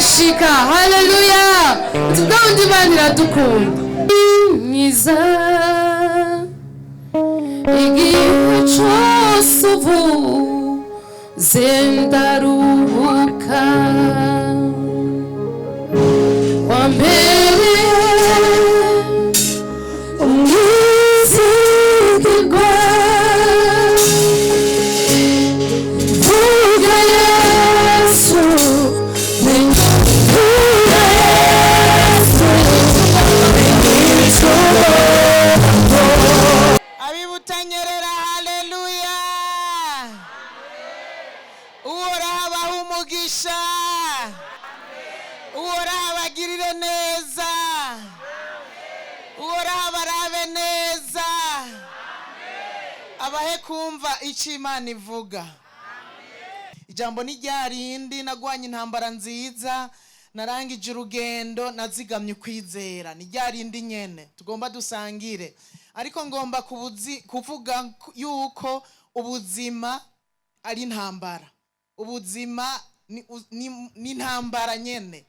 Birashika. Haleluya! Bwa wundi Imana iradukunda mwiza. Igihe cose uvuze ndaruhuka. Wambereye umwizigirwa. Vuga Yesu, vuga Yesu. Abibutanyerera, haleluya! Uhoraho abaha umugisha, Uhoraho abagirire neza, Uhoraho abarabe neza, abahe kumva icyo Imana ivuga. Ijambo ni rya rindi: nagwanye intambara nziza, narangije urugendo, nazigamye ukwizera. Ni rya rindi nyene tugomba dusangire, ariko ngomba kuvuga yuko ubuzima ari intambara. Ubuzima ni intambara nyene,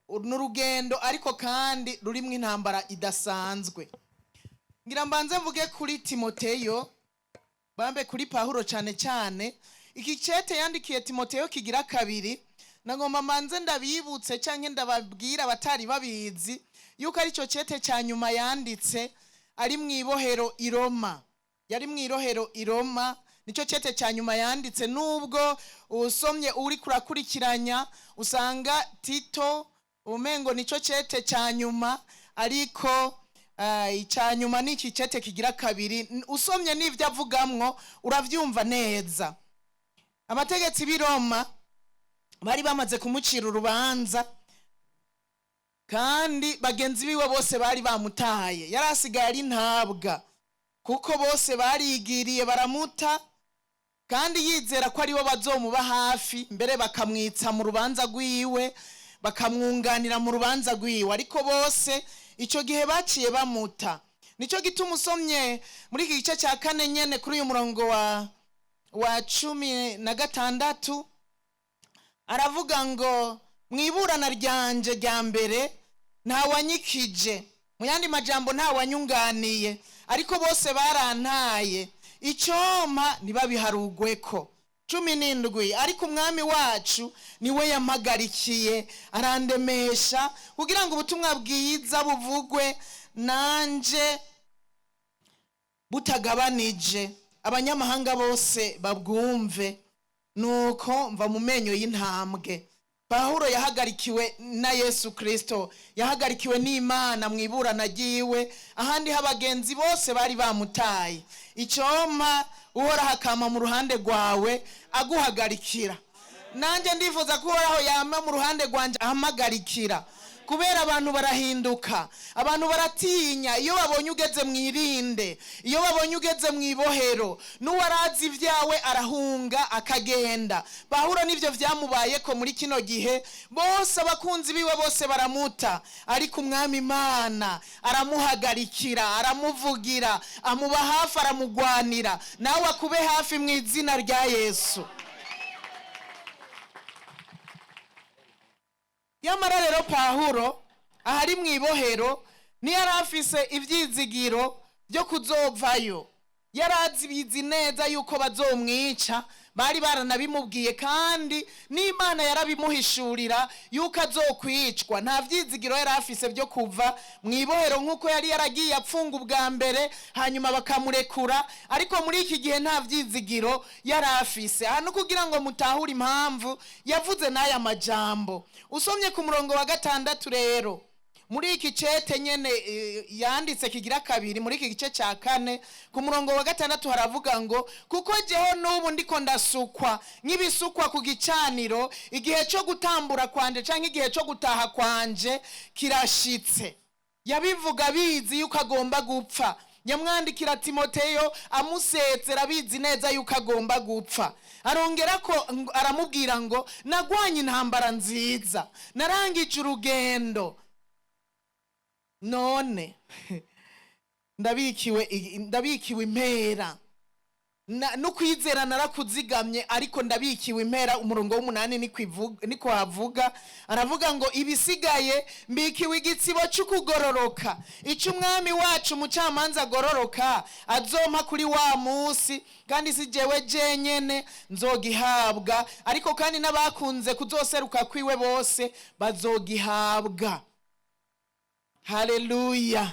ni urugendo, ariko kandi rurimwo intambara idasanzwe. Ngira mbanze mvuge kuri Timoteyo, bambe kuri Pahuro cyane cyane. Iki cete yandikiye Timoteyo kigira kabiri, nagomba mbanze ndabibutse cyangwa ndababwira abatari babizi yuko aricyo cete cya nyuma yanditse ari mu ibohero i Roma. Yari mu irohero i Roma, nicyo cete cya nyuma yanditse. Nubwo usomye uri kurakurikiranya usanga Tito umengo nicyo cete cya nyuma, ariko icya nyuma ni iki cete kigira kabiri. Usomye n'ibyo avugamwo urabyumva neza. Abategetsi b'i Roma bari bamaze kumucira urubanza, kandi bagenzi biwe bose bari bamutaye. Yari asigaye ari ntabwa, kuko bose barigiriye baramuta, kandi yizera ko aribo bazomuba hafi mbere, bakamwitsa mu rubanza rwiwe, bakamwunganira mu rubanza rwiwe, ariko bose icyo gihe baciye bamuta. Nicyo gituma usomye muri iki gice cya kane nyene, kuri uyu murongo wa 16, aravuga ngo: mu iburana ryanje rya mbere ntawanyikije, mu yandi majambo ntawanyunganiye, ariko bose barantaye, icyoma ntibabiharugweko. 17: ariko Umwami wacu niwe yampagarikiye, arandemesha, kugira ngo ubutumwa bwiza buvugwe nanje butagabanije, abanyamahanga bose babwumve, nuko mva mu menyo y'intambwe. Pawulo yahagarikiwe na Yesu Kirisito, yahagarikiwe n'Imana mu iburana ryiwe, ahandi abagenzi bose bari bamutaye. Icyoma Uhoraho akama mu ruhande rwawe aguhagarikira. Nanjye ndifuza ko Uhoraho yama mu ruhande rwanjye ahamagarikira, kubera abantu barahinduka, abantu baratinya iyo babonye ugeze mu irinde, iyo babonye ugeze mu ibohero. N'uwarazi ibyawe arahunga akagenda. Pawulo n'ibyo byamubaye ko muri kino gihe, bose abakunzi biwe bose baramuta, ariko Umwami Imana aramuhagarikira, aramuvugira, amuba hafi, aramugwanira. Nawe akube hafi mu izina rya Yesu. Yamara rero Pahuro ahari mu ibohero ntiyari afise ibyizigiro byo kuzovayo. Yari azi neza yuko bazomwica, bari baranabimubwiye, kandi n'Imana yarabimuhishurira yuko azokwicwa. Nta byizigiro yari afise byo kuva mu ibohero, nk'uko yari yaragiye apfunga ubwa mbere hanyuma bakamurekura, ariko muri iki gihe nta byizigiro yari afise. Hano kugira ngo mutahure impamvu yavuze n'aya majambo, usomye ku murongo wa 6 rero muri iki cete nyene yanditse kigira kabiri, muri iki gice cya kane, ku murongo wa 6 haravuga ngo: kuko jeho n'ubu ndiko ndasukwa nk'ibisukwa ku gicaniro, igihe cyo gutambura kwanje canke igihe cyo gutaha kwanje kirashitse. Yabivuga abizi yuko agomba gupfa. Yamwandikira Timoteyo amusezera abizi neza yuko agomba gupfa. Arongera ko aramubwira ngo: nagwanye intambara nziza, narangije urugendo, none ndabikiwe impera. N'ukwizera narakuzigamye, ariko ndabikiwe impera. Umurongo w'umunani niko havuga, aravuga ngo: "Ibisigaye mbikiwe igitsibo cy'ukugororoka, icyo Umwami wacu, umucamanza agororoka, azompa kuri wa munsi, kandi si jewe jenyene nzogihabwa, ariko kandi n'abakunze kuzoseruka kwiwe bose bazogihabwa." Haleluya!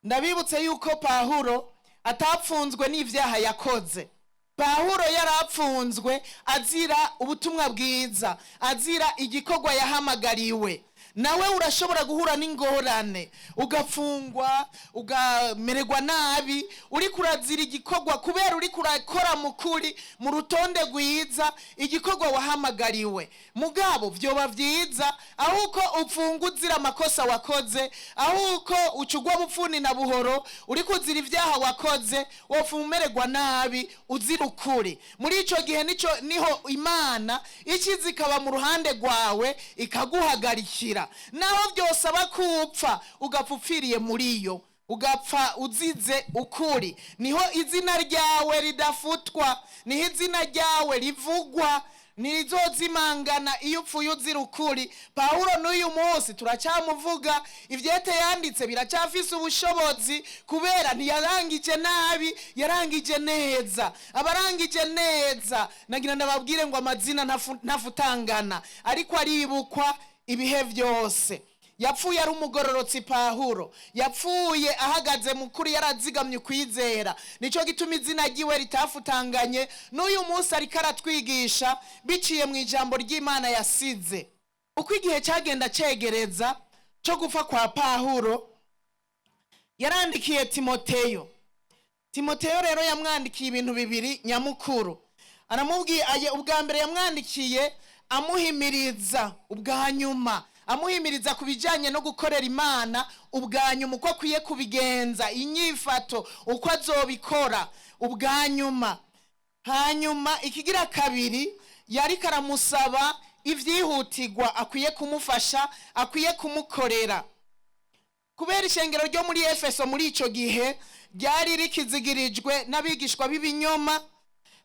Ndabibutse yuko Pahuro atapfunzwe n'ibyaha yakoze. Pahuro yarapfunzwe azira ubutumwa bwiza, azira igikorwa yahamagariwe. Nawe urashobora guhura n'ingorane, ugafungwa, ugamererwa nabi, uri kurazira igikorwa, kubera uri kurakora mu kuri, mu rutonde rwiza, igikorwa wahamagariwe. Mugabo vyoba vyiza aho uko upfunga uzira amakosa wakoze, aho uko ucugwa bupfuni na buhoro uri kuzira ibyaha wakoze, wopfa umererwa nabi uzira ukuri. Muri ico gihe nico niho Imana ikiza, ikaba mu ruhande rwawe, ikaguhagarikira, naho byosaba kupfa, ugapfa upfiriye muri yo, ugapfa uzize ukuri. Niho izina ryawe ridafutwa, niho izina ryawe rivugwa, ntirizozimangana iyo upfuye uzira ukuri. Pawulo n'uyu munsi turacyamuvuga, ivyete yanditse biracyafise ubushobozi, kubera ntiyarangije nabi, yarangije neza. Abarangije neza, nagira ndababwire ngo amazina ntafutangana, ariko aribukwa ibihe byose. Yapfuye ari umugororotsi. Pahuro yapfuye ahagaze mu kuri, yarazigamye ukwizera. Nicyo gituma izina ryiwe ritafutanganye. N'uyu munsi ariko aratwigisha biciye mu ijambo ry'Imana yasize. Uko igihe cyagenda cegereza cyo gupfa kwa Pahuro, yarandikiye Timoteyo. Timoteyo rero yamwandikiye ibintu bibiri nyamukuru. Aramubwiye ubwa mbere yamwandikiye amuhimiriza ubwa nyuma, amuhimiriza ku bijyanye no gukorera Imana ubwa nyuma, uko akwiye kubigenza, inyifato, uko azobikora ubwa nyuma. Hanyuma ikigira kabiri, yariko aramusaba ibyihutirwa akwiye kumufasha, akwiye kumukorera, kubera ishengero ryo muri Efeso muri icyo gihe ryari rikizigirijwe n'abigishwa b'ibinyoma.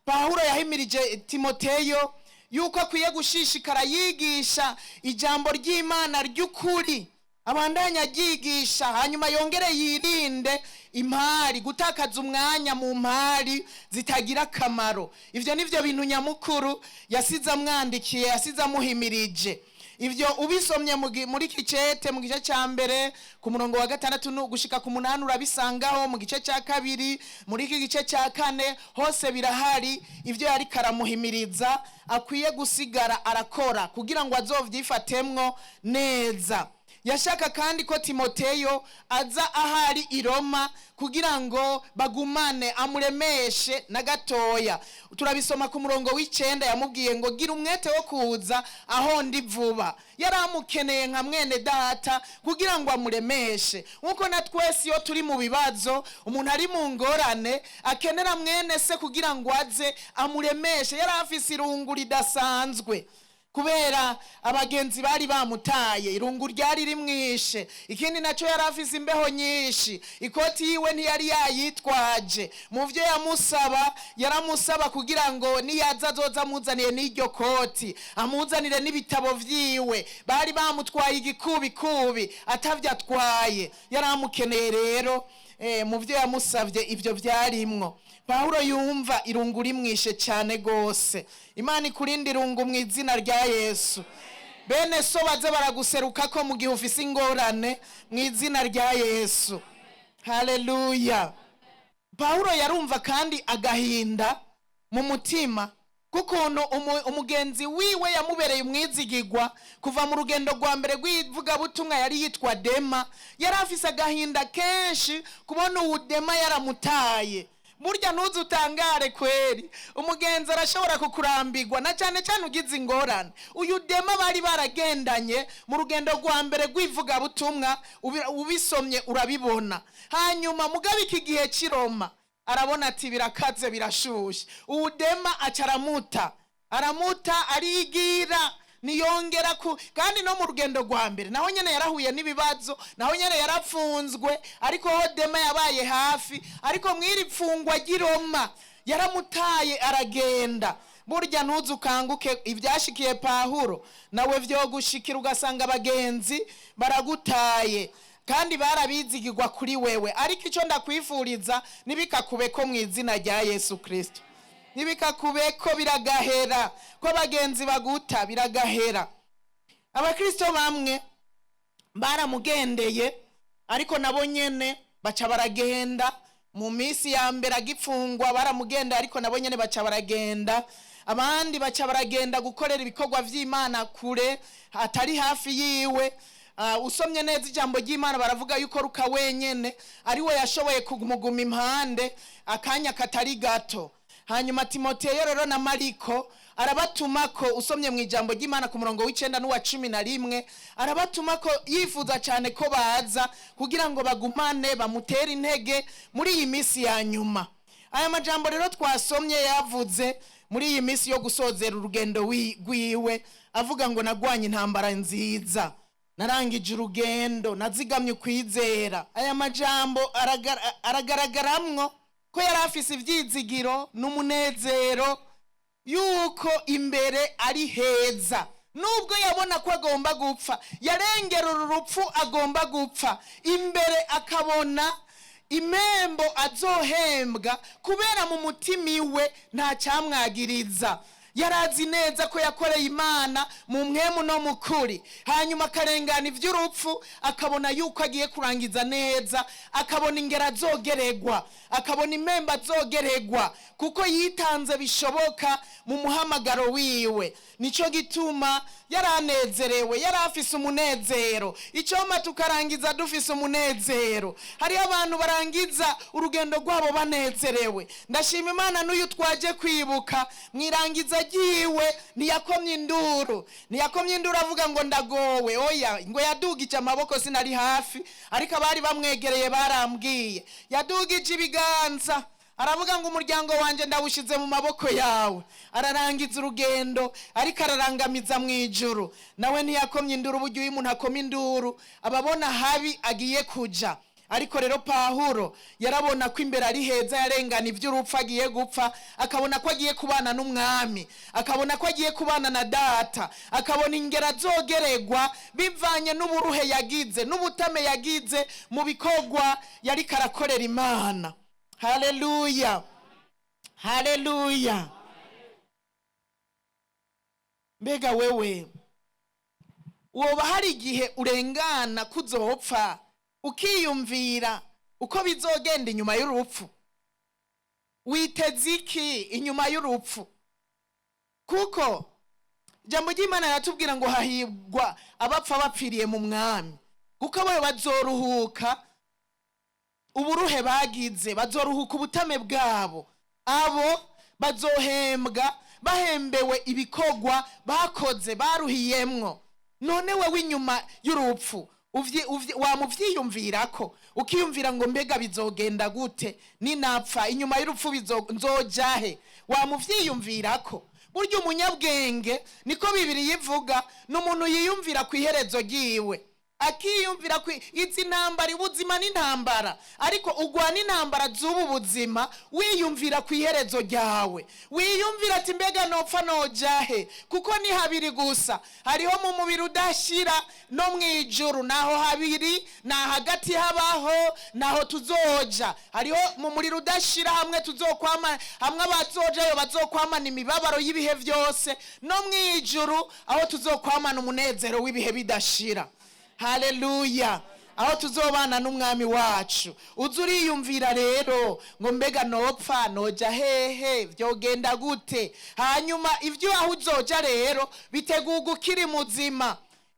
Pawulo yahimirije Timoteyo yuko akwiye gushishikara yigisha ijambo ry'Imana ry'ukuri, abandanya aryigisha, hanyuma yongere yirinde impari, gutakaza umwanya mu mpari zitagira akamaro. Ibyo ni byo bintu nyamukuru yasize amwandikiye, yasize amuhimirije. Ibyo ubisomye muri iki cete, mu gice cya mbere ku murongo wa 6 gushika ku 8, urabisangaho. Mu gice cya kabiri, muri iki gice cya kane, hose birahari, ibyo yari karamuhimiriza akwiye gusigara arakora kugira ngo azovyifatemwo neza. Yashaka kandi ko Timoteyo aza ahari i Roma kugira ngo bagumane, amuremeshe na gatoya. Turabisoma ku murongo w'9, yamubwiye ngo: "Gira umwete wo kuza aho ndi vuba." Yari amukeneye nka mwene data kugira ngo amuremeshe, nk'uko na twese iyo turi mu bibazo, umuntu ari mu ngorane, akenera mwene se kugira ngo aze amuremeshe. Yari afise irungu ridasanzwe kubera abagenzi bari bamutaye, irungu ryari rimwishe. Ikindi nacyo, yari afise imbeho nyinshi, ikoti yiwe ntiyari yayitwaje. Mu byo yamusaba, yaramusaba kugira ngo niyaza azoza amuzaniye n'iryo koti, amuzanire n'ibitabo vyiwe. Bari bamutwaye igikubikubi, atavyo atwaye. Yari amukeneye rero. Mu byo yamusabye ibyo byarimwo. Pawulo yumva irungu rimwishe cyane rwose. Imana ikurinde irungu mu izina rya Yesu. Bene so baze baraguseruka ko mu gihe ufise ingorane, mu izina rya Yesu. Haleluya! Pawulo yarumva kandi agahinda mu mutima k'ukuntu umugenzi wiwe yamubereye umwizigigwa kuva mu rugendo rwa mbere rw'ivugabutumwa, yari yitwa Dema. Yari afise agahinda kenshi kubona uwu Dema yaramutaye. Burya ntuze utangare kweri, umugenzi arashobora kukurambirwa, na cyane cyane ugize ingorane. Uyu Dema bari baragendanye mu rugendo rwa mbere rw'ivugabutumwa, ubisomye urabibona. Hanyuma mugabe iki gihe cy'i Roma, arabona ati birakaze, birashushe, uwudema aca aramuta, aramuta, arigira. Niyongera ku kandi no mu rugendo rwa mbere naho nyene yarahuye n'ibibazo, naho nyene yarapfunzwe, ariko ho Dema yabaye hafi. Ariko mw'iri pfungwa ry'i Roma yaramutaye aragenda. Burya ntuze ukanguke, ibyashikiye Pahuro nawe vyogushikira, ugasanga abagenzi baragutaye kandi barabizigirwa kuri wewe. Ariko icyo ndakwifuriza, ntibikakubeko mu izina rya Yesu Kirisito, ntibikakubeko, biragahera ko abagenzi baguta, biragahera. Abakristo bamwe baramugendeye, ariko nabo nyene baca baragenda. Mu minsi ya mbere agipfungwa baramugenda, ariko nabo nyene baca baragenda. Abandi baca baragenda gukorera ibikorwa vy'Imana kure, atari hafi yiwe. Usomye neza ijambo ry'Imana, baravuga yuko Ruka wenyene ari we yashoboye kumuguma impande akanya katari gato. Hanyuma Timoteyo rero na Mariko arabatuma ko, usomye mu ijambo ry'Imana ku murongo w'9 n'uwa 11, arabatuma ko yifuza cyane ko baza kugira ngo bagumane, bamutere intege muri iyi minsi ya nyuma. Aya majambo rero twasomye yavuze muri iyi minsi yo gusozera urugendo rwiwe, avuga ngo: "Nagwanye intambara nziza, narangije urugendo, nazigamye ukwizera." Aya majambo aragaragaramwo ko yari afise ibyizigiro n'umunezero yuko imbere ari heza. Nubwo yabona ko agomba gupfa, yarengera uru rupfu agomba gupfa, imbere akabona impembo azohembwa, kubera mu mutima iwe nta cyamwagiriza. Yarazi neza ko yakoreye Imana mu mwemu no mu kuri. Hanyuma akarengana iby'urupfu, akabona yuko agiye kurangiza neza, akabona ingero azogeregwa, akabona impembo azogeregwa, kuko yitanze bishoboka mu muhamagaro wiwe. Nicyo gituma yaranezerewe, yari afise umunezero. Icyoma tukarangiza dufise umunezero. Hariho abantu barangiza urugendo rwabo banezerewe. Ndashima Imana n'uyu twaje kwibuka, mwirangiza ryiwe ntiyakomye induru, ntiyakomye induru avuga ngo "Ndagowe", oya. Ngo yadugije amaboko, sinari hafi, ariko abari bamwegereye barambwiye, yadugije ibiganza aravuga ngo: "Umuryango wanjye ndawushyize mu maboko yawe." Ararangiza urugendo ariko ararangamiza mu ijuru. Nawe ntiyakomye induru. Uburyo iyo umuntu akoma induru ababona habi agiye kuja. Ariko rero Pahuro yarabona ko imbere ari heza. Yarengana iby'urupfu agiye gupfa, akabona ko agiye kubana n'Umwami, akabona ko agiye kubana na Data, akabona ingero azogeregwa bivanye n'uburuhe yagize n'ubutame yagize mu bikorwa yariko arakorera Imana. Haleluya, haleluya! Mbega wewe woba hari igihe urengana kuzopfa, ukiyumvira uko bizogenda inyuma y'urupfu? Witeze iki inyuma y'urupfu? Kuko ijambo ry'Imana riratubwira ngo hahirwa abapfa bapfiriye mu Mwami, kuko abo bazoruhuka uburuhe bagize, bazoruhuka ubutame bwabo. Abo bazohembwa bahembewe ibikorwa bakoze baruhiyemwo. None wewe inyuma y'urupfu wamuvyiyumvirako, ukiyumvira ngo mbega bizogenda gute ninapfa? Inyuma y'urupfu nzojahe? Wamuvyiyumvirako? Burya umunyabwenge, niko Bibiri yivuga, ni umuntu yiyumvira ku iherezo ryiwe, akiyumvira ku izi ntambara. Ubuzima n'intambara, ariko ugwana intambara z'ubu buzima wiyumvira ku iherezo ryawe, wiyumvira ati mbega nopfa nojahe? Kuko ni habiri gusa, hariho mu mubiri udashira no mu ijuru. Naho habiri, na hagati habaho naho tuzoja. Hariho mu muriro udashira, hamwe tuzokwama, hamwe abazojayo bazokwamana imibabaro y'ibihe byose, no mu ijuru aho tuzokwamana umunezero w'ibihe bidashira. Haleluya! Aho tuzobana n'Umwami wacu. Uza uriyumvira rero ngo mbega nopfa noja hehe? Vyogenda gute? Hanyuma ibyo aho uzoja rero bitegurwa ukiri muzima.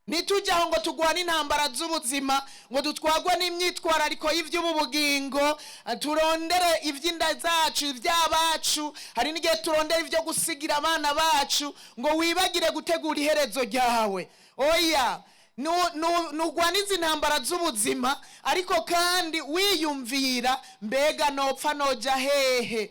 Ntitujyaho ngo tugwane intambara z'ubuzima, ngo dutwagwe n'imyitwarariko y'iby'ubu bugingo, turondere iby'inda zacu, iby'abacu. Hari n'igihe turondera ibyo gusigira abana bacu, ngo wibagire gutegura iherezo ryawe. Oya, nugwana izi ntambara z'ubuzima, ariko kandi wiyumvira mbega nopfa noja hehe?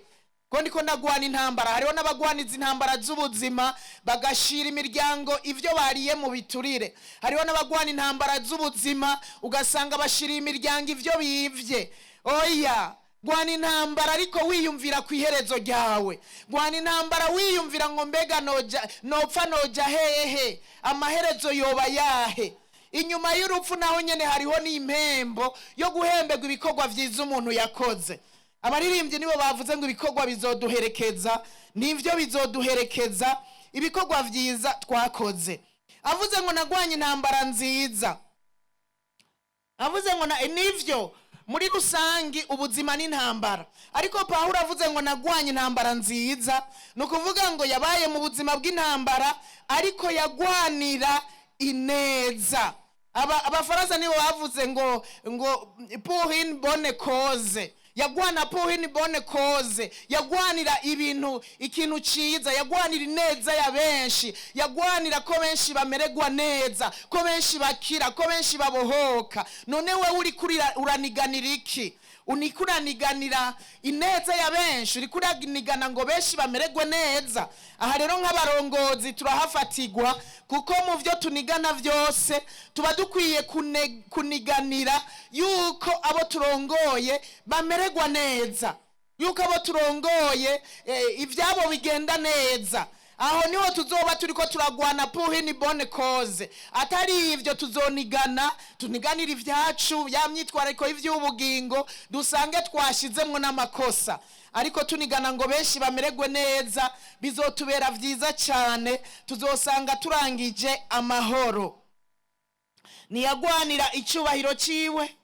Ko ndiko ndagwana intambara. Hariho n'abagwaniza intambara z'ubuzima, bagashira imiryango ivyo bariye mu biturire. Hariho n'abagwana intambara z'ubuzima, ugasanga bashiriye imiryango ivyo bivye. Oya, gwana intambara ariko wiyumvira ku iherezo ryawe. Gwana intambara wiyumvira ngo mbega noja nopfa noja hehe? Amaherezo yoba yahe? Inyuma y'urupfu naho nyene hariho n'impembo yo guhemberwa ibikorwa vyiza umuntu yakoze. Abaririmbyi nibo bavuze ngo ibikorwa bizoduherekeza. Nivyo, bizoduherekeza ibikorwa vyiza twakoze. Avuze ngo nagwanye intambara nziza, avuze ngo nivyo, muri rusangi ubuzima n'intambara. Ariko Pawulo avuze ngo nagwanye intambara nziza, ni ukuvuga ngo yabaye mu buzima bw'intambara, ariko yagwanira ineza. Abafaransa nibo bavuze ngo pour une bonne cause. Yagwana pour une bonne cause, yagwanira ibintu, ikintu ciza, yagwanira ineza ya benshi, yagwanira ko benshi bamererwa neza, ko benshi bakira, ko benshi babohoka. None wewe uriko uraniganira iki? Uriko uraniganira ineza ya benshi? Uriko uranigana ngo benshi bamererwe neza? Aha rero nk'abarongozi turahafatirwa, kuko mu byo tunigana byose tuba dukwiye kuniganira yuko abo turongoye bamererwa neza, yuko abo turongoye ibyabo bigenda neza. Aho niho tuzoba turiko turagwana pour une bonne cause. Atari ivyo, tuzonigana, tuniganira ivyacu, ya myitwarariko y'ivy'ubugingo, dusange twashizemwo n'amakosa. Ariko tunigana ngo benshi bamererwe neza, bizotubera vyiza cane, tuzosanga turangije amahoro. Ntiyagwanira icyubahiro ciwe,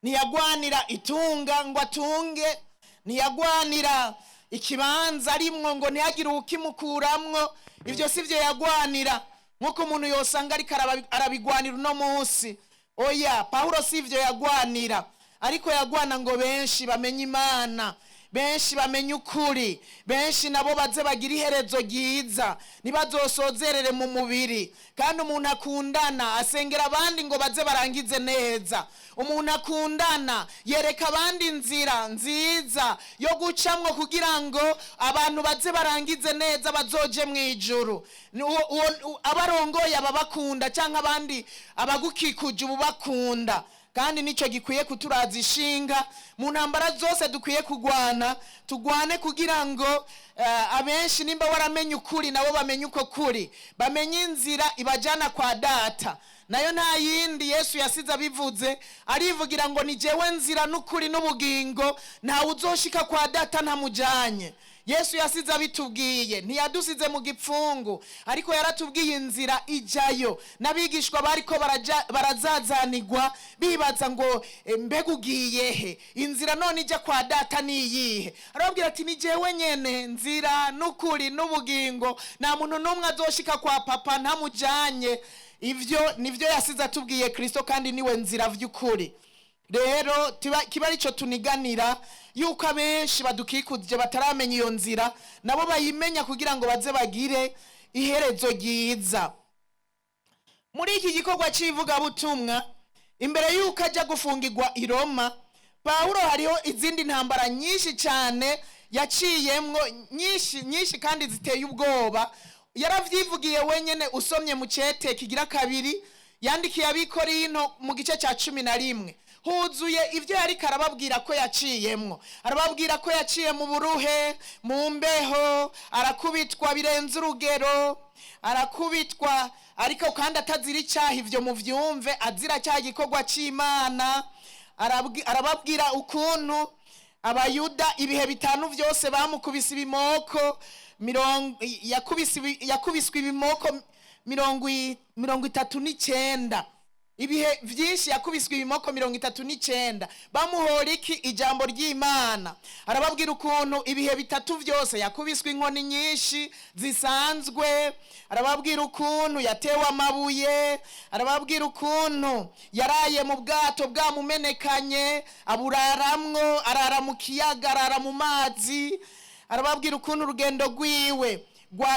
ntiyagwanira itunga ngo atunge, ntiyagwanira ikibanza arimwo ngo ntihagire ukimukuramwo. Ibyo si byo yagwanira, nk'uko umuntu yosanga ariko arabigwanira uno munsi. Oya, Pawulo si ibyo yagwanira, ariko yagwana ngo benshi bamenye Imana, benshi bamenye ukuri, benshi nabo baze bagira iherezo ryiza, ntibazosozerere mu mubiri. Kandi umuntu akundana asengera abandi ngo baze barangize neza. Umuntu akundana yereka abandi inzira nziza yo gucamwo kugira ngo abantu baze barangize neza, bazoje mu ijuru. Abarongoye ababakunda cyangwa abandi abagukikuje ububakunda, kandi nicyo gikwiye kuturaza ishinga mu ntambara zose dukwiye kurwana. Tugwane kugira ngo abenshi, nimba waramenye ukuri, nabo bamenye uko kuri, bamenye inzira ibajyana kwa Data. Nayo nta yindi, Yesu yasize abivuze, arivugira ngo ni jewe nzira n'ukuri n'ubugingo, ntawe uzoshika kwa Data ntamujyanye. Yesu yasize abitubwiye, ntiyadusize mu gipfungu, ariko yaratubwiye inzira ijyayo. N'abigishwa bariko barazazanigwa, bibaza ngo mbega ugiye he? Inzira none ijya kwa Data ni iyihe? Arababwira ati ni jewe nyene nzira n'ukuri n'ubugingo, nta muntu n'umwe azoshika kwa Papa ntamujyanye. Ivyo nivyo yasize atubwiye Kristo, kandi niwe nzira vy'ukuri. Rero kiba aricyo tuniganira, yuko abenshi badukikuje bataramenya iyo nzira nabo bayimenya, kugira ngo baze bagire iherezo ryiza. Muri iki gikorwa cy'ivugabutumwa, imbere y'uko ajya gufungirwa i Roma, Pawulo hariho izindi ntambara nyinshi cyane yaciyemwo, nyinshi nyinshi kandi ziteye ubwoba. Yaravyivugiye wenyene. Usomye mu cete kigira kabiri yandikiye Abikorinto, mu gice cya 11, huzuye ibyo yariko arababwira ko yaciyemwo. Arababwira ko yaciye mu buruhe, mu mbeho, arakubitwa birenze urugero, arakubitwa ariko kandi atazira icyaha. Ivyo muvyumve, azira cya gikorwa c'Imana. Arababwira ukuntu Abayuda ibihe bitanu byose bamukubise ibimoko mirongo yakubiswe ibimoko 39. Ibihe byinshi yakubiswe ibimoko 39. Bamuhora iki? Ijambo ry'Imana. Arababwira ukuntu ibihe bitatu byose yakubiswe inkoni nyinshi zisanzwe. Arababwira ukuntu yatewe amabuye. Arababwira ukuntu yaraye mu bwato bwamumenekanye, aburaramwo, arara mu kiyaga, arara mu mazi. Arababwira ukuntu urugendo rwiwe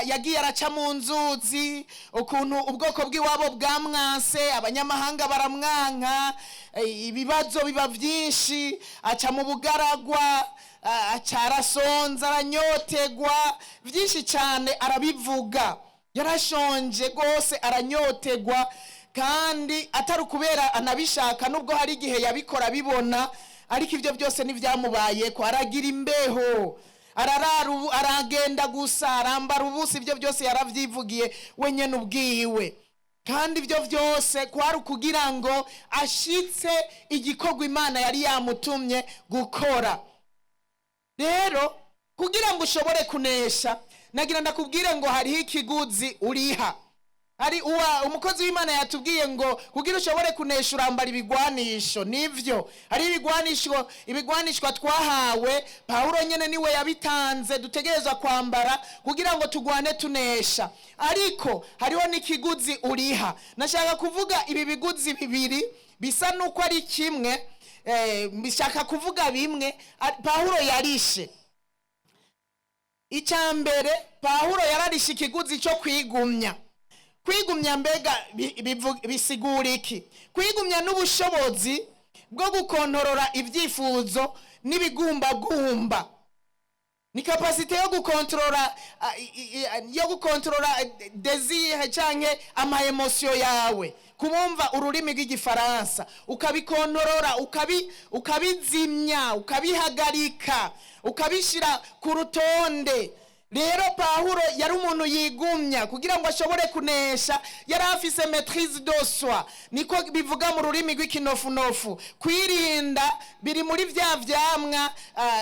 yagiye araca mu nzuzi, ukuntu ubwoko bw'iwabo bwamwanse, abanyamahanga baramwanka, ibibazo biba byinshi, aca mu bugaragwa. Aca arasonza, aranyotegwa byinshi cyane, arabivuga. Yarashonje rwose, aranyotegwa, kandi atari ukubera anabishaka, nubwo hari igihe yabikora abibona, ariko ibyo byose ntibyamubaye ko aragira imbeho, ararara ubu, aragenda gusa, arambara ubusa. Ibyo byose yarabyivugiye wenyine ubwiwe, kandi ibyo byose kwari ukugira ngo ashitse igikorwa Imana yari yamutumye gukora. Rero kugira ngo ushobore kunesha, nagira ndakubwire ngo hariho ikiguzi uriha. Hari uwa umukozi w'Imana yatubwiye ngo kugira ushobore kunesha urambara ibigwanisho. Nivyo, hari ibigwanisho, ibigwanishwa twahawe. Pawulo nyene niwe yabitanze, dutegerezwa kwambara kugira ngo tugwane tunesha, ariko hariho n'ikiguzi uriha. Nashaka kuvuga ibi biguzi bibiri bisa nuko ari kimwe, bishaka kuvuga bimwe. Pawulo yarishe. Icya mbere, Pawulo yararishe ikiguzi cyo kwigumya. Kwigumya mbega bisigura iki? Kwigumya n'ubushobozi bwo gukontorora ibyifuzo n'ibigumbagumba, ni capacité yo gukontorora yo gukontorora désir canke ama émotions yawe, kubumva ururimi rw'Igifaransa, ukabikontorora, ukabizimya, ukabihagarika, ukabishyira ku rutonde. Rero Pawulo yari umuntu yigumya kugira ngo ashobore kunesha. Yari afise maîtrise de soi, niko bivuga mu rurimi rw'ikinofunofu. Kwirinda biri muri bya vyamwa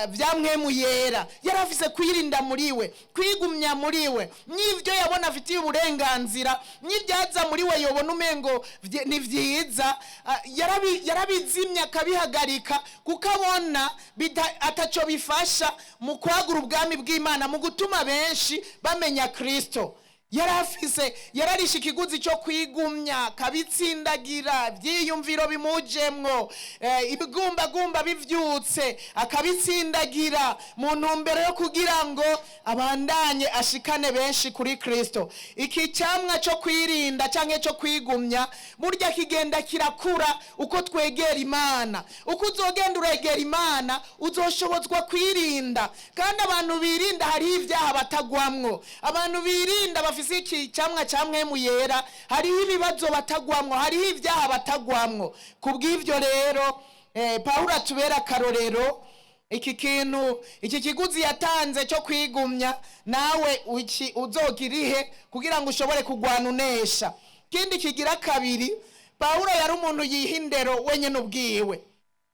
vya Mpwemu Yera. Yari afise kwirinda muri we, kwigumya muri we, n'ivyo yabona afitiye uburenganzira, n'ibyaza muri we yobona umengo ni vyiza, yarabizimya akabihagarika, kuko abona ataco bifasha mu kwagura ubwami bw'Imana, mu gutuma benshi bamenya Kristo. Yari afise, yararishe ikiguzi cyo kwigumya, akabitsindagira. Ibyiyumviro bimujemwo, ibigumbagumba bivyutse, akabitsindagira mu ntumbero yo kugira ngo abandanye ashikane benshi kuri Kristo. Iki cyamwa cyo kwirinda cyangwa cyo kwigumya burya kigenda kirakura uko twegera Imana. Uko uzogenda uregera Imana, uzoshobozwa kwirinda. Kandi abantu birinda hariho ibyaha batagwamwo. Abantu birinda, bafise iki cyamwa cya Mpwemu Yera, hariho ibibazo batagwamwo, hariho ibyaha batagwamwo. Ku bw'ibyo rero, Pawulo atubera akarorero. Iki kintu, iki kiguzi yatanze cyo kwigumya, nawe uzogirihe kugira ngo ushobore kugwana unesha. Ikindi kigira kabiri, Pawulo yari umuntu yiha indero wenyine ubwiwe,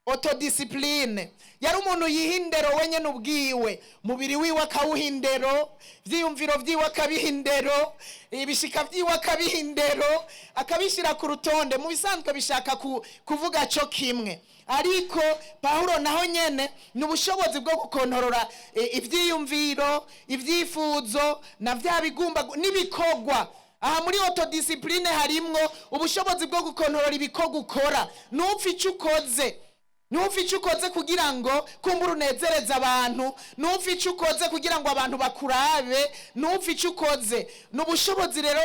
autodiscipline. Yari umuntu yiha indero wenyine ubwiwe, umubiri wiwe akawuha indero, ibyiyumviro byiwe akabiha indero, ibishika byiwe akabiha indero, akabishyira ku rutonde. Mu bisanzwe bishaka kuvuga cyo kimwe, ariko Pawulo naho nyene ni ubushobozi bwo gukontorora ibyiyumviro, ibyifuzo na bya bigumba n'ibikorwa. Aha muri autodiscipline harimwo ubushobozi bwo gukontorora ibikorwa ukora, ntupfe icyo ukoze, ntupfe icyo ukoze kugira ngo kumbura unezereze abantu, ntupfe icyo ukoze kugira ngo abantu bakurabe, ntupfe icyo ukoze. Ni ubushobozi rero.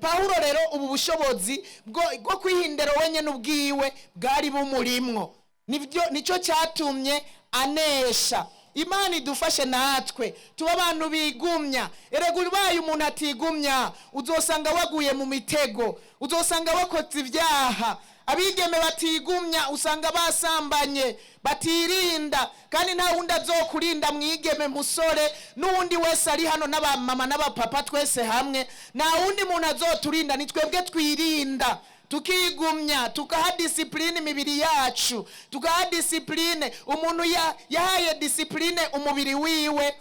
Pawulo rero ubu bushobozi bwo kwihindera wenyine ubwiwe bwari bumurimwo, nibyo, nicyo cyatumye anesha. Imana idufashe natwe tuba abantu bigumya. Erega ubaye umuntu atigumya, uzosanga waguye mu mitego, uzosanga wakoze ibyaha. Abigeme batigumya usanga basambanye, batirinda, kandi nta wundi azokurinda, mwigeme, musore, n'uwundi wese ari hano, n'abamama n'abapapa, twese hamwe, nta wundi muntu azoturinda. Ni twebwe twirinda, tukigumya, tukaha discipline imibiri yacu, tukaha discipline. Umuntu yahaye discipline umubiri wiwe,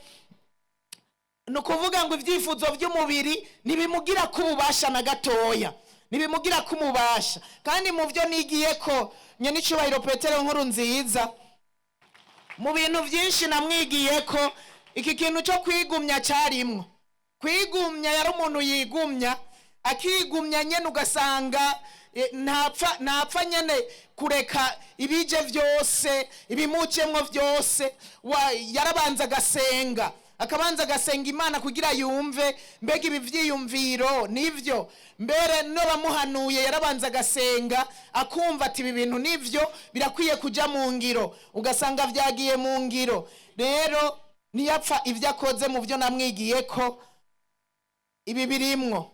ni ukuvuga ngo ibyifuzo by'umubiri ntibimugira ko ububasha na gatoya, ntibimugira ko umubasha. Kandi mu byo nigiye ko nyenicubahiro Petero Nkuru Nziza, mu bintu byinshi namwigiye ko iki kintu cyo kwigumya cyarimwo. Kwigumya, yari umuntu yigumya, akigumya nyene, ugasanga ntapfa nyene kureka ibije byose, ibimukemwo byose. Yarabanza agasenga. Akabanza agasenga Imana kugira yumve mbega ibi vyiyumviro nivyo. Mbere n'abamuhanuye yarabanza agasenga, akumva ati ibi bintu nivyo, birakwiye kuja mu ngiro, ugasanga vyagiye mu ngiro. Rero ntiyapfa ibyo akoze. Mu byo namwigiye ko ibi birimwo: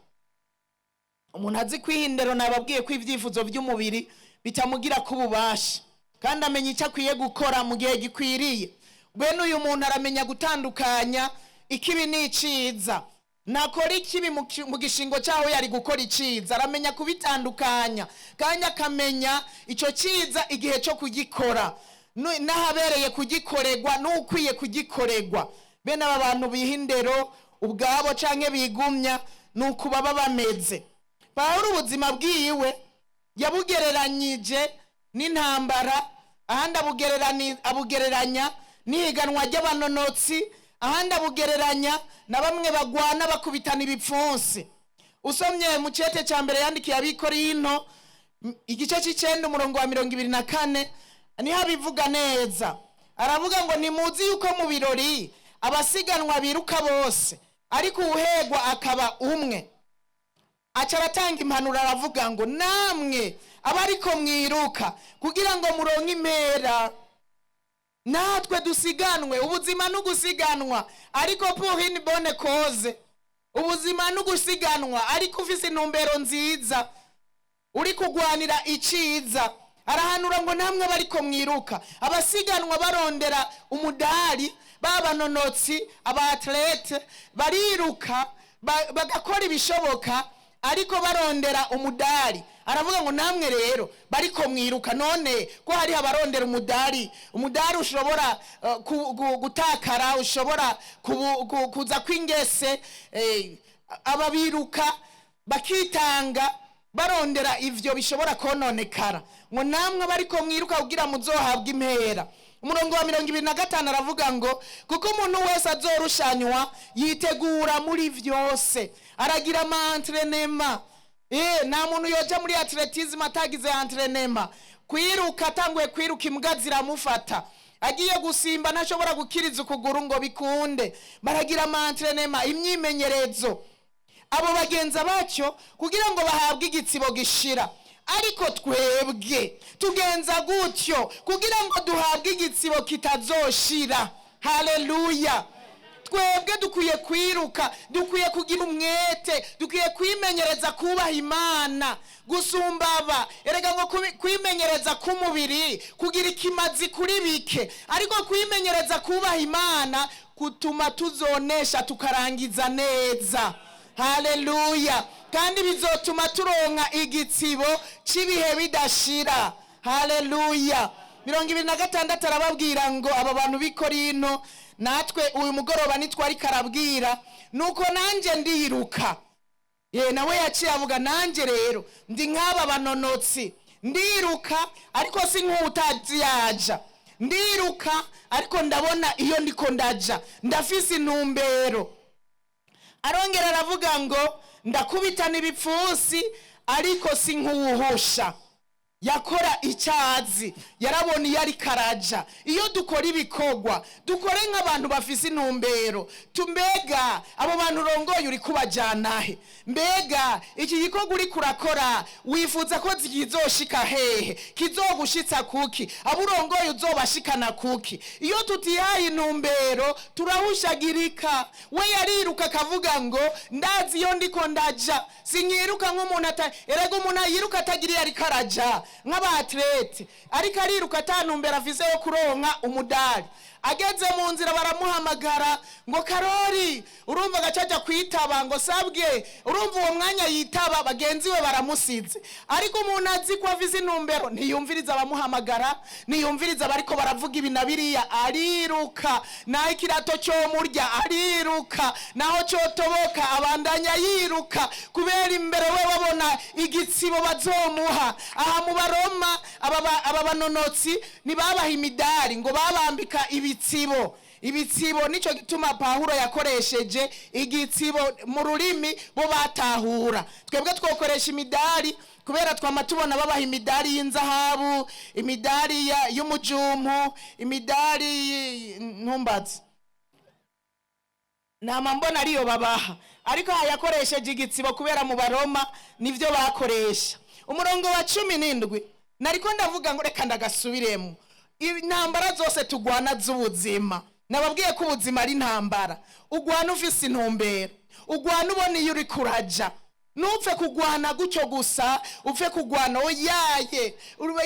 umuntu azi kwihindero, nababwiye ko ibyifuzo by'umubiri bitamugira ko ububasha, kandi amenya icyo akwiye gukora mu gihe gikwiriye. Bene uyu muntu aramenya gutandukanya ikibi n'iciza. Nakora ikibi mu gishingo cyaho yari gukora iciza, aramenya kubitandukanya, kandi akamenya icyo cyiza igihe cyo kugikora, n'ahabereye kugikorerwa, n'ukwiye kugikorerwa. Bene aba bantu biha indero ubwabo canke bigumya, ni uku baba bameze. Pawulo ubuzima bwiwe yabugereranyije n'intambara, ahandi abugereranya n'ihiganwa ry'abanonotsi, ahandi abugereranya na bamwe bagwana bakubitana ibipfunsi. Usomye mu cete cya mbere yandikiye Abikorinto, igice cy'icenda, umurongo wa 24, niho abivuga neza. Aravuga ngo: "Ntimuzi yuko mu birori abasiganwa biruka bose, ariko uwuhegwa akaba umwe?" Aca aratanga impanuro, aravuga ngo: "Namwe aba ariko mwiruka kugira ngo muronke impera." Natwe dusiganwe. Ubuzima ni ugusiganwa, ariko pour une bonne cause. Ubuzima ni ugusiganwa, ariko ufise intumbero nziza, uri kugwanira iciza. Arahanura ngo: "Namwe bariko mwiruka." Abasiganwa barondera umudari, babanonotsi, aba athlètes bariruka, bagakora ibishoboka, ariko barondera umudari. Aravuga ngo: "Namwe rero bariko mwiruka." None ko hariho abarondera umudari, umudari ushobora gutakara, ushobora kuza kw'ingese, ababiruka bakitanga barondera ivyo bishobora kononekara, ngo: "Namwe bariko mwiruka kugira muzohabwe impera." Umurongo wa 25 aravuga ngo: "Kuko umuntu wese azorushanywa yitegura muri vyose." Aragira ama entraînements. Nta muntu yoja muri athlétisme atagize entraînement. Kwiruka, atanguye kwiruka imbwa ziramufata. Agiye gusimba ntashobora gukiriza ukuguru ngo bikunde. Baragira ama entraînements, imyimenyerezo. Abo bagenza batyo kugira ngo bahabwe igitsibo gishira, ariko twebwe tugenza gutyo kugira ngo duhabwe igitsibo kitazoshira. Haleluya! Twebwe dukwiye kwiruka, dukwiye kugira umwete, dukwiye kwimenyereza kubaha Imana gusumba aba. Erega ngo kwimenyereza k'umubiri kugira ikimazi kuri bike, ariko kwimenyereza kubaha Imana kutuma tuzonesha, tukarangiza neza. Haleluya! Kandi bizotuma turonka igitsibo cy'ibihe bidashira. Haleluya! 26 arababwira ngo aba bantu b'i Korinto, natwe uyu mugoroba nitwari karabwira, nuko nanjye ndiruka. Ye nawe yaciye avuga: "Nanjye rero ndi nk'aba banonotsi, ndiruka, ariko si nk'utazi yaja. Ndiruka, ariko ndabona iyo ndiko ndaja, ndafise intumbero." Arongera aravuga ngo: "Ndakubitana ibipfunsi, ariko si nk'uwuhusha." Yakora icyazi, yarabona iyo ariko araja. Iyo dukora ibikorwa, dukore nk'abantu bafise intumbero. Tumbega abo bantu urongoye uri kubajyana he? Mbega iki gikorwa uri kurakora wifuza ko kizoshika hehe? Kizogushitsa kuki? Abo urongoye uzobashikana kuki? Iyo tutihaye intumbero turahushagirika. We yariruka akavuga ngo: "Ndazi iyo ndiko ndaja, sinyiruka nk'umuntu ata." Erega umuntu yiruka atagira iyo ariko araja, nk'aba athlètes, ariko ariruka ata ntumbero afise yo kuronka umudari, ageze mu nzira baramuhamagara ngo: "Karori!" Urumva agaca ajya kwitaba ngo: "Sabwe!" Urumva uwo mwanya yitaba, bagenzi we baramusize. Ariko umuntu azi ko afise intumbero ntiyumviriza abamuhamagara, ntiyumviriza abariko baravuga ibi na biriya. Ariruka naho ikirato cyomurya, ariruka naho cyotoboka, abandanya yiruka kubera imbere we babona igitsibo bazomuha. Aha mu Baroma, aba banonotsi ntibabaha imidari, ngo babambika ibitsibo. Ibitsibo nicyo gituma Pawulo yakoresheje igitsibo mu rurimi bo batahura. Twebwe twokoresha imidari kubera twama tubona babaha imidari y'inzahabu, imidari y'umujumpu, imidari ntumbazi. Nama mbona ariyo babaha, ariko aha yakoresheje igitsibo kubera mu Baroma nibyo bakoresha. Umurongo wa 17 nariko ndavuga ngo reka ndagasubiremo. Intambara zose tugwana z'ubuzima, nababwiye ko ubuzima ari intambara. Ugwana ufise intumbero, ugwana ubona iyo uri kuraja. Ntupfe kugwana gutyo gusa, upfe kugwana oyaye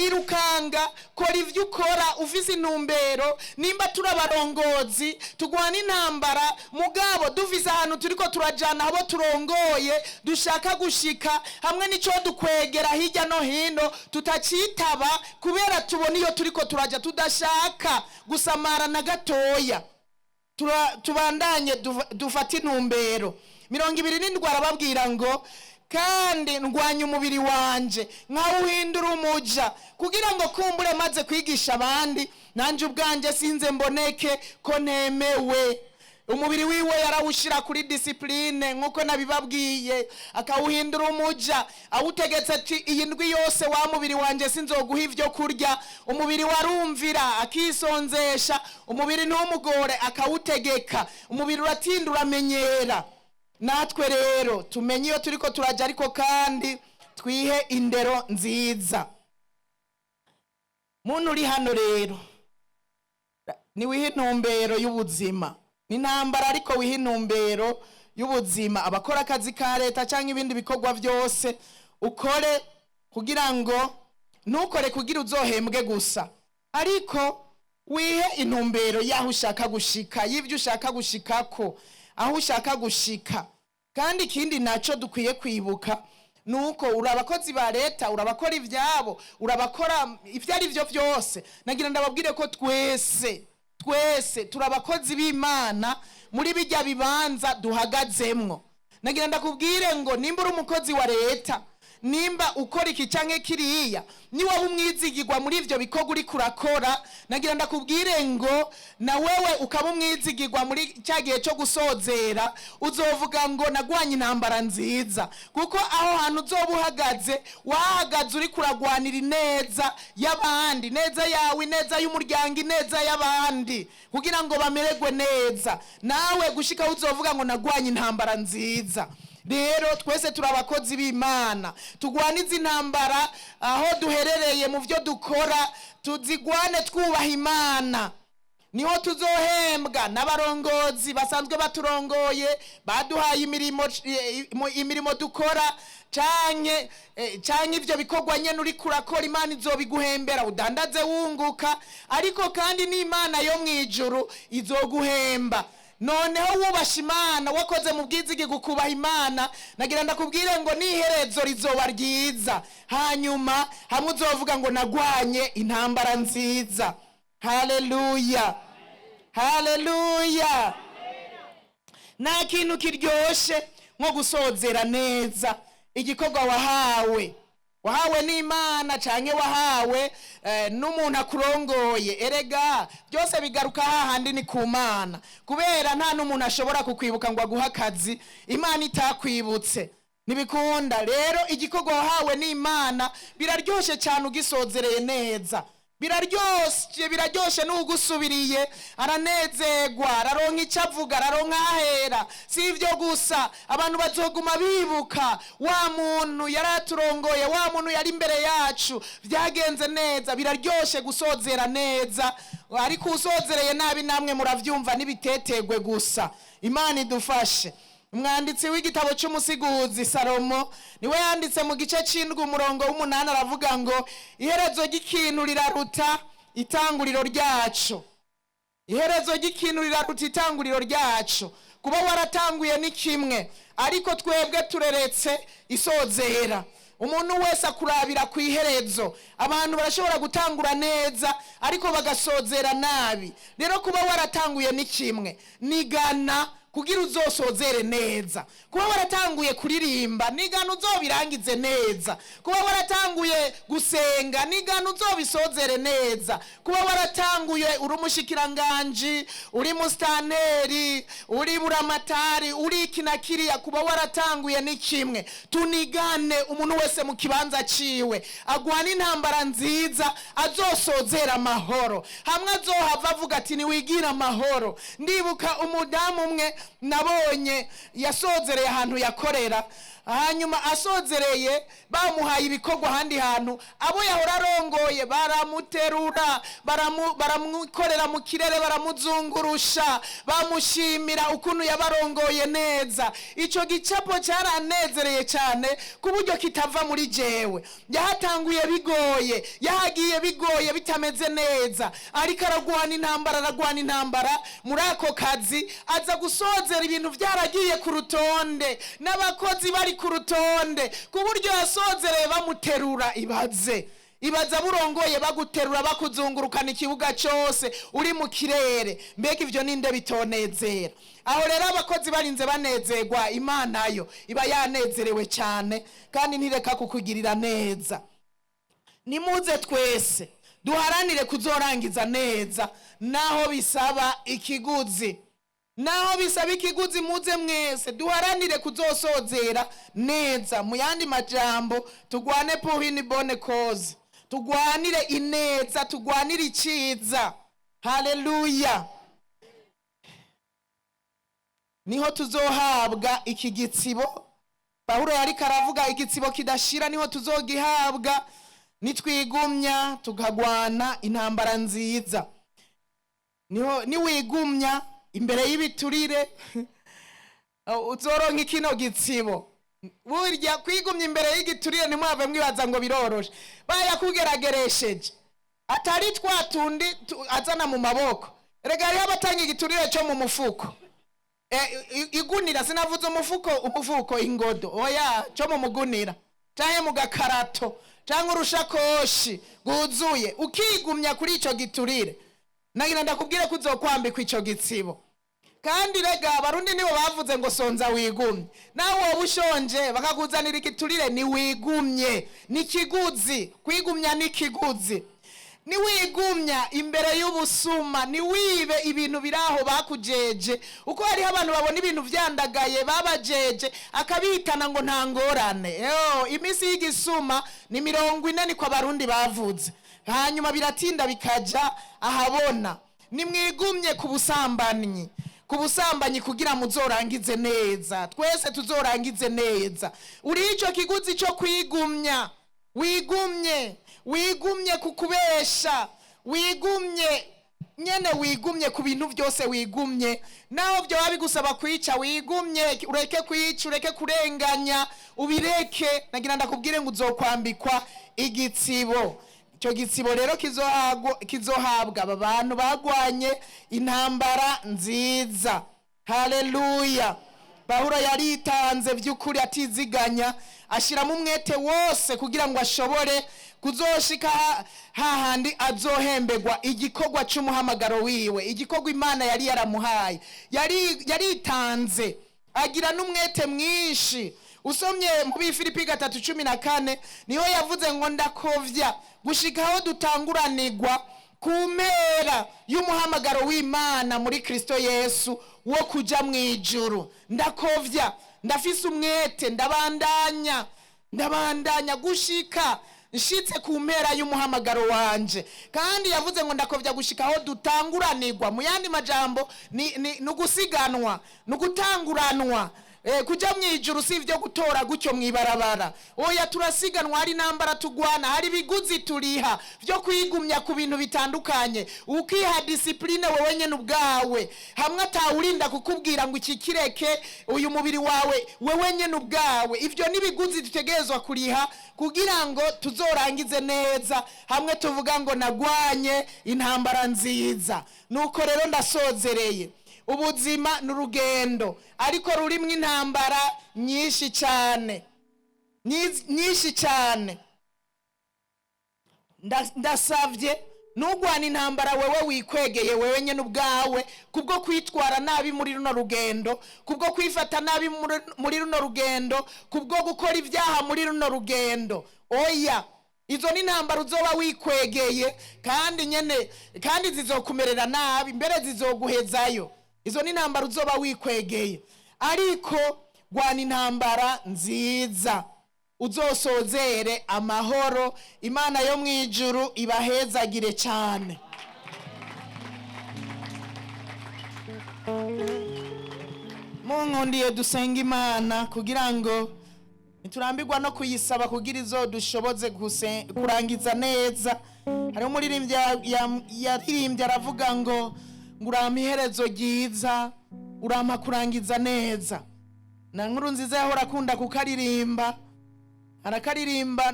irukanga. Kora ibyo ukora ufise intumbero. Nimba turi abarongozi, tugwana intambara mugabo dufise ahantu turiko turajana, abo turongoye dushaka gushika, hamwe n'ico dukwegera hirya no hino tutacitaba, kubera tubona iyo turiko turaja, tudashaka gusamara na gatoya. Tubandanye dufate intumbero. 27 arababwira ngo: "Kandi ndwanya umubiri wanje nkawuhindura umuja, kugira ngo kumbure maze kwigisha abandi, nanjye ubwanjye sinze mboneke ko ntemewe." Umubiri wiwe yarawushyira kuri discipline, nk'uko nabibabwiye, akawuhindura umuja, awutegetse ati: "Iyi ndwi yose, wa mubiri wanjye, sinzoguha ibyo kurya." Umubiri warumvira, akisonzesha. Umubiri ntumugore, akawutegeka. Umubiri uratinda uramenyera. Natwe rero tumenye iyo turiko turajya, ariko kandi twihe indero nziza. Muntu uri hano rero, niwihe intumbero y'ubuzima. Ni intambara, ariko wihe intumbero y'ubuzima. Abakora akazi ka leta cyangwa ibindi bikorwa byose, ukore kugira ngo, ntukore kugira uzohembwe gusa, ariko wihe intumbero y'aho ushaka gushika, y'ibyo ushaka gushikako, aho ushaka gushika. Kandi ikindi nacyo dukwiye kwibuka ni uko uri abakozi ba leta, urabakora ibyabo, urabakora ibyo ari byo byose, nagira ndababwire ko twese twese turi abakozi b'Imana muri bijya bibanza duhagazemwo. Nagira ndakubwire ngo nimba uri umukozi wa leta, nimba ukora iki canke kiriya, niwaba umwizigirwa muri ivyo bikorwa uriko urakora, nagira ndakubwire ngo na wewe ukaba umwizigirwa muri cya gihe cyo gusozera, uzovuga ngo: "Nagwanye intambara nziza." Kuko aho hantu uzoba uhagaze, wahagaze uriko uragwanira ineza y'abandi, ineza yawe, ineza y'umuryango, ineza y'abandi, kugira ngo bamererwe neza. Nawe gushika aho uzovuga ngo: "Nagwanye intambara nziza." Rero twese turi abakozi b'Imana, tugwanize intambara aho duherereye, mu byo dukora, tuzigwane twubaha Imana. Niho tuzohembwa n'abarongozi basanzwe baturongoye, baduhaye imirimo, imirimo dukora, canke ivyo bikorwa nyene uriko urakora. Imana izobiguhembera. Udandaze wunguka, ariko kandi n'Imana yo mw'ijuru izoguhemba. Noneho wubasha Imana, wakoze mu bwizige kubaha Imana, nagira ndakubwire ngo n'iherezo rizoba ryiza. Hanyuma hamwe uzovuga ngo: "Nagwanye intambara nziza." Haleluya, haleluya! Nta kintu kiryoshe nko gusozera neza igikorwa wahawe, wahawe n'Imana canke wahawe n'umuntu akurongoye. Erega byose bigaruka hahandi, ni ku Mana, kubera nta n'umuntu ashobora kukwibuka ngo aguhe akazi Imana itakwibutse, ntibikunda. Rero igikorwa wahawe n'Imana biraryoshe cyane ugisozereye neza. Biraryoshe, biraryoshe. N'ugusubiriye aranezerwa, araronka icyo avuga, araronka ahera. Si ibyo gusa, abantu bazoguma bibuka wa muntu yari aturongoye, wa muntu yari imbere yacu, byagenze neza. Biraryoshe gusozera neza, ariko usozereye nabi namwe murabyumva, n'ibitetegwe gusa. Imana idufashe. Umwanditsi w'igitabo cy'Umusiguzi, Salomo, niwe yanditse mu gice cy'indwi, umurongo w'umunani, aravuga ngo: "Iherezo ry'ikintu riraruta itanguriro ryacu." Iherezo ry'ikintu riraruta itanguriro ryacu. Kuba waratanguye ni kimwe, ariko twebwe tureretse isozera. Umuntu wese akurabira ku iherezo. Abantu barashobora gutangura neza, ariko bagasozera nabi. Rero kuba waratanguye ni kimwe, nigana kugira uzosozere neza. Kuba waratanguye kuririmba, nigana uzobirangize neza. Kuba waratanguye gusenga, nigana uzobisozere neza. Kuba waratanguye uri umushikiranganji, uri musitanteri, uri buramatari, uri iki na kiriya, kuba waratanguye ni kimwe. Tunigane, umuntu wese mu kibanza ciwe agwana intambara nziza, azosozera amahoro, hamwe azohava avuga ati: "Niwigira amahoro." Ndibuka umudamu umwe Nabonye yasozereye ahantu yakorera, hanyuma asozereye bamuhaye ibikorwa ahandi hantu. Abo yahora arongoye baramuterura, baramukorera mu kirere, baramuzungurusha, bamushimira ukuntu yabarongoye neza. Icyo gicapo cyaranezereye cyane ku buryo kitava muri jewe. Yahatanguye bigoye, yahagiye bigoye, bitameze neza, ariko aragwana intambara, aragwana intambara muri ako kazi, aza gusozera ibintu byaragiye ku rutonde n'abakozi bari ku rutonde, ku buryo yasozereye bamuterura. Ibaze, ibaza burongoye baguterura, bakuzungurukana ikibuga cyose uri mu kirere. Mbega ibyo ninde bitonezera? Aho rero abakozi barinze banezerwa, Imana yo iba yanezerewe cyane kandi ntireka kukugirira neza. Nimuze twese duharanire kuzorangiza neza, naho bisaba ikiguzi, naho bisaba ikiguzi. Muze mwese duharanire kuzosozera neza. Mu yandi majambo, tugwane pour une bonne cause, tugwanire ineza, tugwanire iciza. Haleluya! Niho tuzohabwa iki gitsibo Pawulo yariko aravuga, igitsibo kidashira. Niho tuzogihabwa nitwigumya tukagwana intambara nziza. Niho niwigumya imbere y'ibiturire uzoronka ikino gitsibo. Burya kwigumya imbere y'igiturire, ntimwave mwibaza ngo biroroshe. Bayakugerageresheje atari twa tundi azana mu maboko. Rega hariho abatanga igiturire cyo mu mufuko. Igunira, sinavuze umufuko, umufuko ingodo, oya, cyo mu mugunira canke mu gakarato canke urushakoshi rwuzuye. Ukigumya kuri ico giturire, nagira ndakubwire ko uzokwambikwa ico gitsibo. Kandi rega Abarundi nibo bavuze ngo sonza wigumye. Nawe woba ushonje bakakuzanira igiturire, niwigumye, ni ikiguzi. Kwigumya ni ikiguzi. Niwigumya imbere y'ubusuma, niwibe ibintu biri aho bakujeje, uko hariho abantu babona ibintu vyandagaye babajeje akabihitana ngo nta ngorane. Yo, iminsi y'igisuma ni 40, niko Abarundi bavuze. Hanyuma biratinda bikaja ahabona. Nimwigumye ku busambanyi, ku busambanyi, kugira muzorangize neza, twese tuzorangize neza. Uri ico kiguzi cyo kwigumya, wigumye, wigumye ku kubesha, wigumye nyene, wigumye ku bintu byose, wigumye naho byoba bigusaba kwica, wigumye, ureke kwica, ureke kurenganya, ubireke. Nagira ndakubwire ngo uzokwambikwa igitsibo. Icyo gitsibo rero kizohabwa aba bantu bagwanye intambara nziza. Haleluya! Pawulo yaritanze by'ukuri atiziganya, ashyiramo umwete wose kugira ngo ashobore kuzoshika hahandi azohembegwa igikorwa cy'umuhamagaro wiwe, igikorwa Imana yari yaramuhaye. Yaritanze agira n'umwete mwinshi. Usomye mu Bifilipi 3:14, niho yavuze ngo ndakovya gushika aho dutanguranirwa ku mpera y'umuhamagaro w'Imana muri Kristo Yesu wo kuja mu ijuru. Ndakovya, ndafise umwete, ndabandanya, ndabandanya gushika nshitse ku mpera y'umuhamagaro wanje. Kandi yavuze ngo ndakovya gushika aho dutanguranirwa. Mu yandi majambo, ni ugusiganwa, ni ugutanguranwa. Kuja mu ijuru si ibyo gutora gutyo mw'ibarabara, oya. Turasiganwa, hari intambara tugwana, hari ibiguzi turiha byo kwigumya ku bintu bitandukanye, ukiha discipline wewe nyene ubwawe, hamwe atawurinda kukubwira ngo iki kireke, uyu mubiri wawe, wewe nyene ubwawe. Ivyo n'ibiguzi dutegerezwa kuriha kugira ngo tuzorangize neza, hamwe tuvuga ngo nagwanye intambara nziza. Nuko rero ndasozereye. Ubuzima ni urugendo, ariko rurimwo intambara nyinshi cyane, nyinshi cyane. Ndasavye ntugwane intambara wewe wikwegeye wewe nyene ubwawe, kubwo kwitwara nabi muri runo rugendo, kubwo kwifata nabi muri runo rugendo, kubwo gukora ibyaha muri runo rugendo. Oya, izo ni intambara uzoba wikwegeye, kandi nyene kandi zizokumerera nabi, mbere zizoguhezayo. Izo ni intambara uzoba wikwegeye, ariko gwana intambara nziza, uzosozere amahoro. Imana yo mu ijuru ibahezagire cyane. Munkundiye dusenga Imana kugira ngo ntiturambirwa no kuyisaba kugira izo dushoboze kurangiza neza. Hariho umuririmbyi yaririmbye aravuga ngo urampa iherezo ryiza, urampa kurangiza neza. Na nkuru nziza yahora akunda kukaririmba, arakaririmba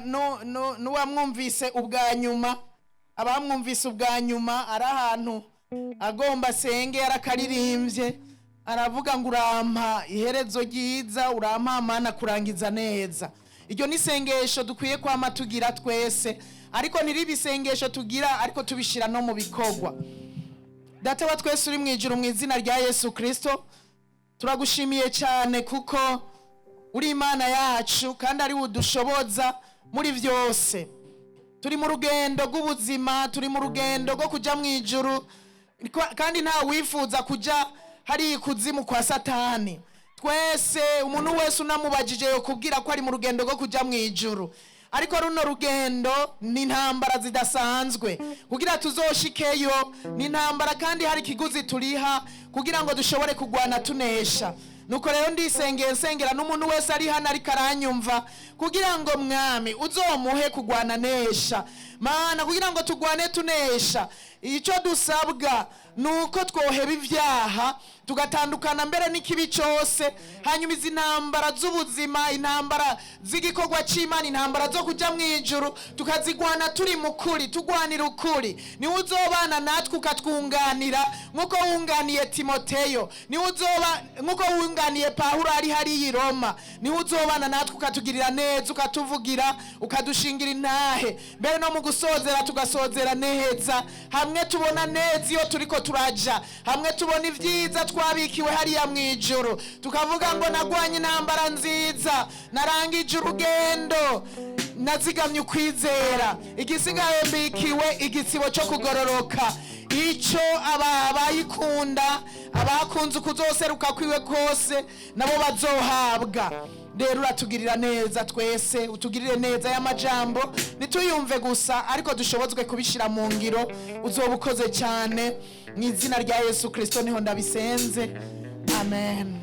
n'uwamwumvise ubwa nyuma, abamwumvise ubwa nyuma ari ahantu agomba asenge, yarakaririmbye aravuga ngo urampa iherezo ryiza, urampa Mana kurangiza neza. Iryo ni isengesho dukwiye kwama tugira twese, ariko ntiribe isengesho tugira ariko tubishyira no mu bikorwa. Data wa twese uri mu ijuru, mu izina rya Yesu Kirisito turagushimiye cyane kuko uri Imana yacu kandi ari udushoboza muri byose. Turi mu rugendo rw'ubuzima, turi mu rugendo rwo kujya mu ijuru, kandi nta wifuza kujya hari ikuzimu kwa Satani. Twese, umuntu wese unamubajije yokubwira ko ari mu rugendo rwo kujya mu ijuru, ariko runo rugendo ni intambara zidasanzwe kugira tuzoshikeyo. Ni intambara kandi hari ikiguzi turiha kugira ngo dushobore kurwana tunesha. Nuko rero ndisengeye, nsengera n'umuntu wese ari hano ariko aranyumva, kugira ngo Mwami uzomuhe kurwana nesha. Mana, kugira ngo turwane tunesha, icyo dusabwa ni uko twoheba ibyaha, tugatandukana mbere n'ikibi cyose. Hanyuma izi ntambara z'ubuzima, intambara z'igikorwa cy'Imana, intambara zo kujya mu ijuru, tukazigwana turi mu kuri, tugwanira ukuri. Niwe uzobana natwe ukatwunganira nk'uko wunganiye Timoteyo, niwe uzoba nk'uko wunganiye Pawulo ari hariya i Roma. Niwe uzobana natwe ukatugirira neza, ukatuvugira, ukadushingira intahe, mbere no mu gusozera tugasozera neza, hamwe tubona neza iyo turiko turaja, hamwe tubona ibyiza twabikiwe hariya mu ijuru, tukavuga ngo nagwanye intambara nziza, narangije urugendo, nazigamye ukwizera, igisigaye mbikiwe igitsibo cyo kugororoka, icyo aba bayikunda, abakunze ukuzoseruka kwiwe kose, nabo bazohabwa. Rero uratugirira neza twese, utugirire neza y'amajambo ntituyumve gusa, ariko dushobozwe kubishyira mu ngiro. Uzoba ukoze cyane. Mu izina rya Yesu Kirisito niho ndabisenze, amen.